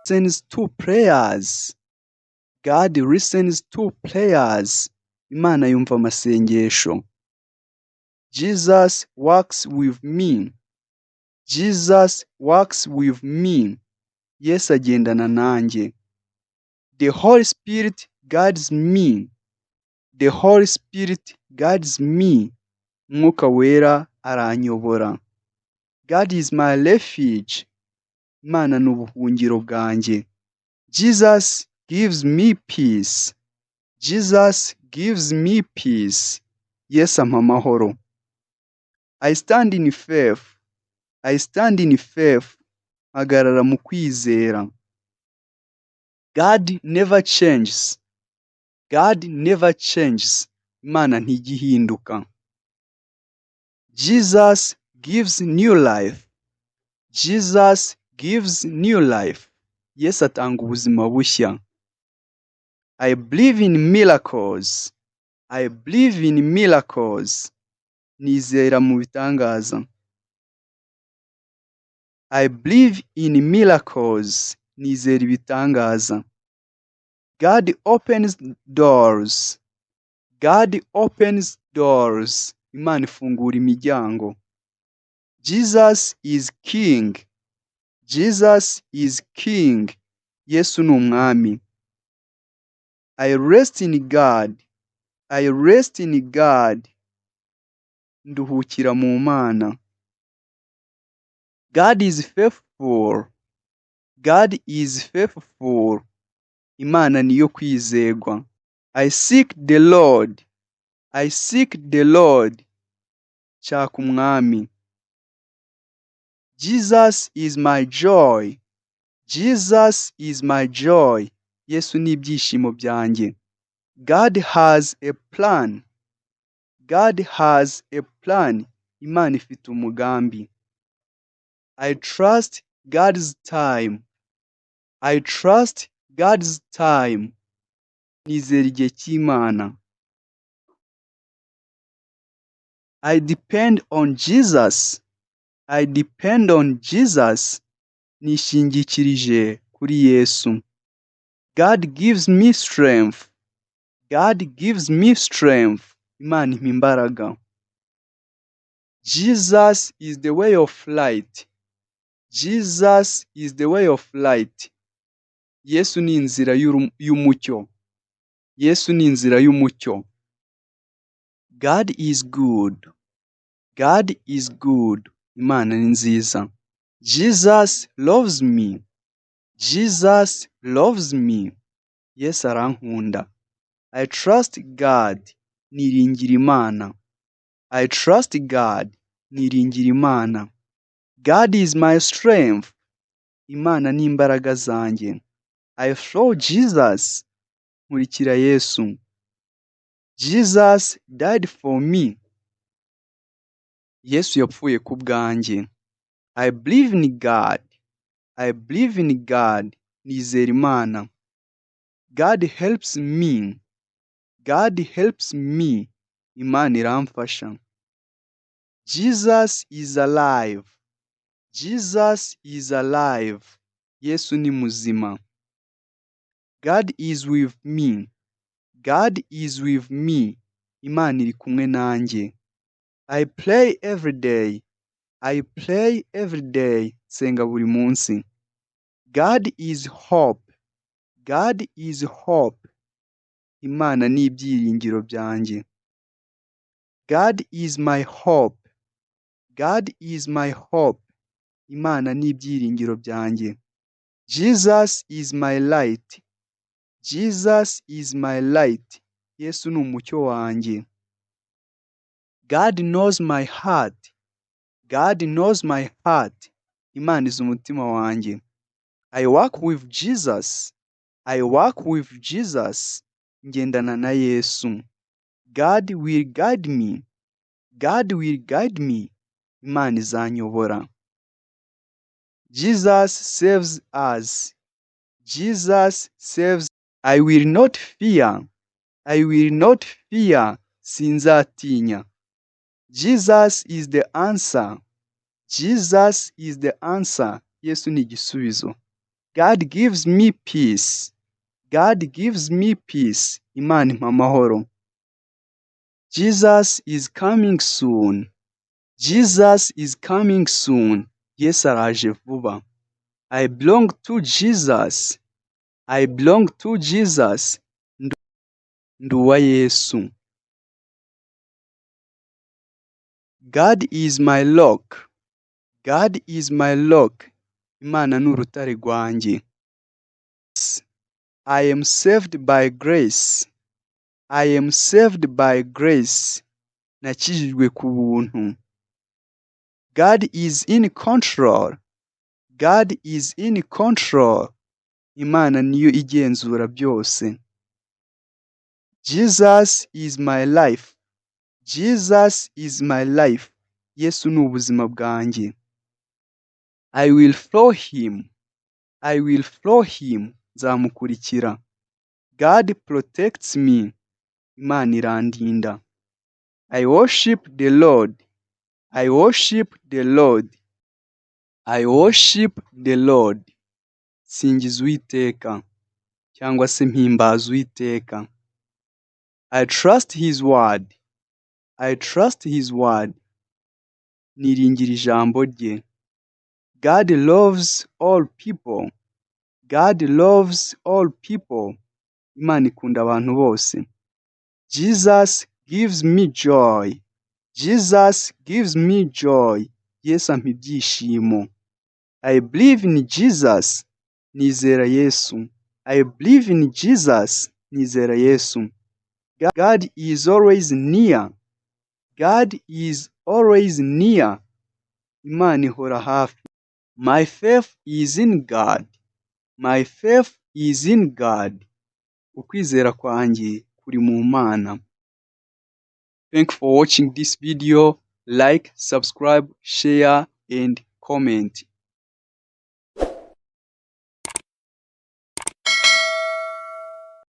listens to prayers. God listens to prayers. Imana yumva amasengesho. Jesus works with me. Jesus works with me. Yesu agendana nanjye. The Holy Spirit guides me. The Holy Spirit guides me. Mwuka wera aranyobora. God is my refuge. Imana ni ubuhungiro bwanjye. Jesus gives me peace. Jesus gives me peace. Yesu ampa amahoro. I stand in faith. I stand in faith. Mpagarara mu kwizera. God never changes. God never changes. Imana ntigihinduka. Jesus gives new life. Jesus gives new life. Yesu atanga ubuzima bushya. I believe in miracles. I believe in miracles. Nizera mu bitangaza. I believe in miracles. Nizera ibitangaza. God opens doors. God opens doors. Imana ifungura imiryango. Jesus is king. Jesus is king. Yesu ni umwami. I rest in God. I rest in God. Nduhukira mu Mana. God is faithful. God is faithful. Imana niyo kwizegwa. I seek the Lord. I seek the Lord. Nshaka umwami. Jesus is my joy. Jesus is my joy. Yesu ni ibyishimo byanjye. God has a plan. God has a plan. Imana ifite umugambi. I trust God's time. I trust God's time. Nizera igihe cy'Imana. I depend on Jesus. I depend on Jesus. Nishingikirije kuri Yesu. God gives me strength. God gives me strength. Imana impa imbaraga. Jesus is the way of light. Jesus is the way of light. Yesu ni inzira y'umucyo. Yesu ni inzira y'umucyo. God is good. God is good. Imana ni nziza. Jesus loves me. Jesus loves me. Yesu arankunda. I trust God. Niringira Imana. I trust God. Niringira Imana. God is my strength. Imana ni imbaraga zanjye. I follow Jesus. Nkurikira Yesu. Jesus died for me. Yesu yapfuye ku bwanjye. I believe in God. I believe in God. Nizera Imana. God helps me. God helps me. Imana iramfasha. Jesus is alive. Jesus is alive. Yesu ni muzima. God is with me. God is with me. Imana iri kumwe nanjye. I pray every day. I pray every day. Senga buri munsi. God is hope. God is hope. Imana ni ibyiringiro byanjye. God is my hope. God is my hope. Imana ni ibyiringiro byanjye. Jesus is my light. Jesus is my light. Yesu ni umucyo wanjye. God knows my heart. God knows my heart. Imana izi umutima wanjye. I walk with Jesus. I walk with Jesus. Ngendana na Yesu. God will guide me. God will guide me. Imana izanyobora. Jesus saves us. Jesus saves. I will not fear. I will not fear. Sinzatinya. Jesus is the answer. Jesus is the answer. Yesu ni igisubizo. God gives me peace. God gives me peace. Imana impa amahoro. Jesus is coming soon. Jesus is coming soon. Yesu araje vuba. I belong to Jesus. I belong to Jesus. Ndi uwa Yesu. God is my rock. God is my rock. Imana ni urutare rwanjye. I am saved by grace. I am saved by grace. Nakijijwe ku buntu. God is in control. God is in control. Imana niyo igenzura byose. Jesus is my life. Jesus is my life. Yesu ni ubuzima bwanjye. I will follow him. I will follow him. Nzamukurikira. God protects me. Imana irandinda. I worship the Lord. I worship the Lord. I worship the Lord. Singiza Uwiteka cyangwa se mpimbaza Uwiteka. I trust his word. I trust his word. Niringira ijambo rye. God loves all people. God loves all people. Imana ikunda abantu bose. Jesus gives me joy. Jesus gives me joy. Yesu ampa ibyishimo. I believe in Jesus. Nizera Yesu. I believe in Jesus. Nizera Yesu. God is always near. God is always near. Imana ihora hafi. My faith is in God. My faith is in God. Ukwizera kwanjye kuri mu Mana. Thank you for watching this video. Like, subscribe, share and comment.